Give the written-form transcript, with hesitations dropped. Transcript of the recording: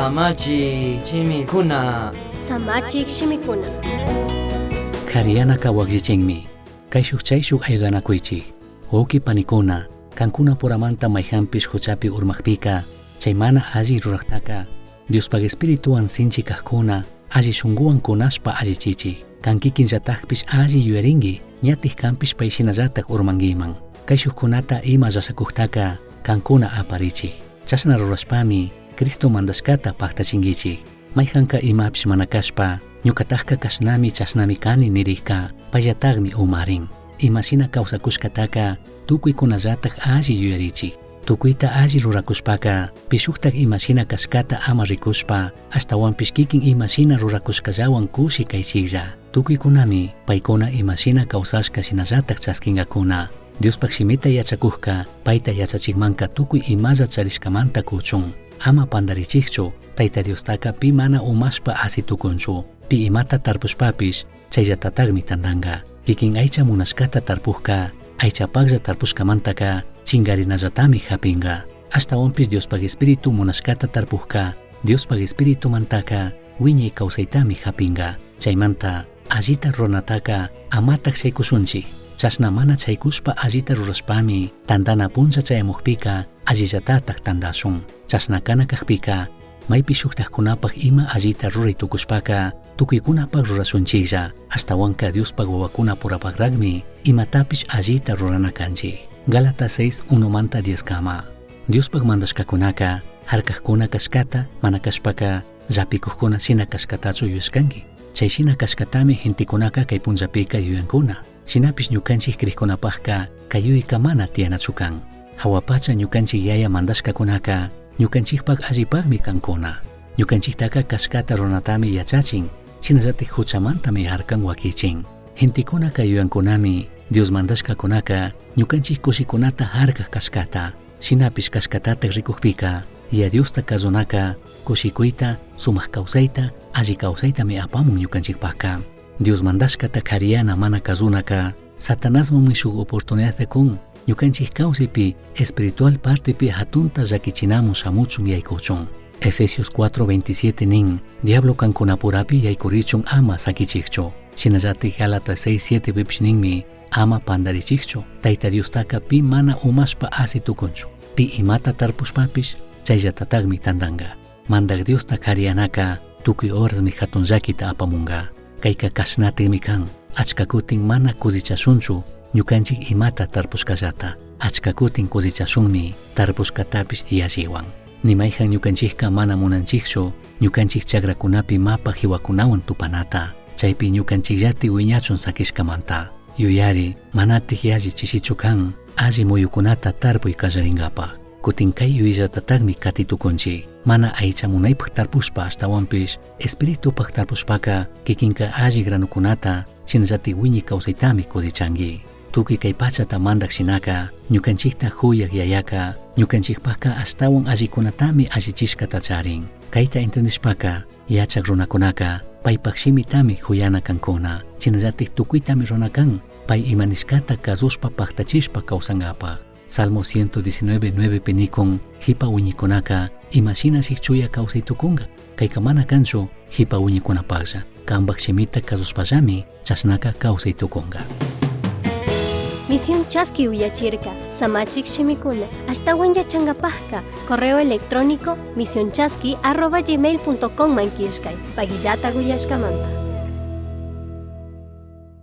Samachi shimikuna. Samachik shimikuna. Kariyanaka wakllichinmi. Kayshuq chayshuq ayudanakuychik. Wawqi panikuna, kankuna puramanta mayhanpish huchapi urmakpika, chay mana alli ruraktaka, Diospaq espirituwan sinchi kajkuna, alli shunguwan kunashpa allichichik. Kan kikinllatakpish alli yuyarinki, ñatik kanpish pay shinallatak urmankiman. Kayshuqkunata ima llashakujtaka kankuna aparichik. Chashna rurashpami, Cristo mandashkata paktachinkichik. Mayhanka imapish mana kashpa, ñukatakka kashnami chashnami kani nirikka, payllatakmi umarin. Imashina kawsakushkataka tukuykunallatak alli yuyarichik. Tukuyta alli rurakushpaka, pishuktak imashina kashkata ama rikushpa, ashtawanpish kikin imashina rurakushkallawan kushi kaychiklla. Tukuykunami paykuna imashina kawsashka shinallatak chaskinkakuna. Diospaj shimita yachakujka payta yachachikmanka tukuy imalla charishkamanta kuchun. Ama pantarichikchu, Tayta Diostaka pi mana umashpa asi tukunchu. Pi imata tarpushpapish chayllatatakmi tantanka. Kikin aycha munashkata tarpujka, aychapaklla tarpushkamantaka chingarinallatami japinka. Ashtawanpish Diospaj Espíritu munashkata tarpujka, Diospaj Espiritumantaka wiñay kawsaytami japinka. Chaymanta allita ruranataka amatak shaykushunchik. Chashna mana chaykushpa allita rurashpami tantana punlla chayamukpika allillatatak tantashun. Chashna kana kakpika maypi shuktakkunapak ima allita ruray tukushpaka tukuykunapak rurashunchiklla. Ashtawanka Diospaj wawakuna purapakrakmi imatapish allita rurana kanchik. Gálatas 6, 1 manta 10 kama. Diospaj mandashkakunaka harkajkuna kashkata mana kashpaka llapikujkuna shina kashkatachu yuyashkanki. Chay shina kashkatami gentekunaka kay punllapika yuyankuna. Shinapish ñukanchik krikkunapakka kay yuyayka mana tiyanachu kan. Jahua pacha ñukanchik yaya mandashkakunaka ñukanchikpak allipakmi kankuna. Ñukanchiktaka kashkata runatami yachachin, shinallatik huchamantami harkan wakichin. Gentekunaka yuyankunami Dios mandashkakunaka ñukanchik kushikunata harkak kashkata. Shinapish kashkatatak rikukpika, ya Diosta kazunaka kushikuyta, sumak kawsayta, alli kawsaytami apamun ñukanchikpakka. Dios mandashkata kariyana mana kazunaka, Satanasmanmi shuk oportunidadta kun, ñukanchik kawsaypi espiritual partepi hatunta llakichinamun shamuchun yaykuchun. Efesios 4:27 nin, diablo kankunapurapi yaykurichun ama sakichikchu. Shinallatik Gálatas 6:7 pipish ninmi, ama pantarichikchu, Tayta Diostaka pi mana umashpa asi tukunchu. Pi imata tarpushpapish chayllatatakmi tantanka. Mandak Diosta kariyanaka tukuy horasmi hatun llakita apamunka. Kayka kashnatikmi kan, achka kutin mana kusichashunchu ñukanchik imata tarpushkallata, achka kutin kusichashunmi tarpushkatapish yalliwan. Ni mayhan ñukanchikka mana munanchikchu ñukanchik chakrakunapi mapa hiwakunawan tupanata, chaypi ñukanchikllati wiñachun sakishkamanta. Yuyari, manatik yalli chishichu kan, alli muyukunata tarpuy kallarinkapak. Kutin kay yuyayllatatakmi kati tukunchik. Mana aycha munaypak tarpushpa ashtawanpish espiritupak tarpushpaka kikinka alli granukunata shinallatik wiñay kawsaytami kusichanki. Tukuy kay pachata mandak shinaka ñukanchikta huyak yayaka ñukanchikpakka ashtawan allikunatami allichishkata charin. Kayta entendishpaka yachak runakunaka paypak shimitami huyana kankuna. Shinallatik tukuytami runa kan pay ima nishkata kasushpa paktachishpa kawsankapak. Salmo 119, 9 pi nikun jipa wiñikunaka imashina chuya kawsay tukunka. Kayka mana kanchu jipa wiñikunapaklla. Kanpak shimita kasushpallami chashnaka kawsay tukunka. Misión Chaski uyachirka, Samachik shimikuna, ashtawan yachankapajka, correo electrónico misionchaski@gmail.com man killkay, pagillata uyashkamanta.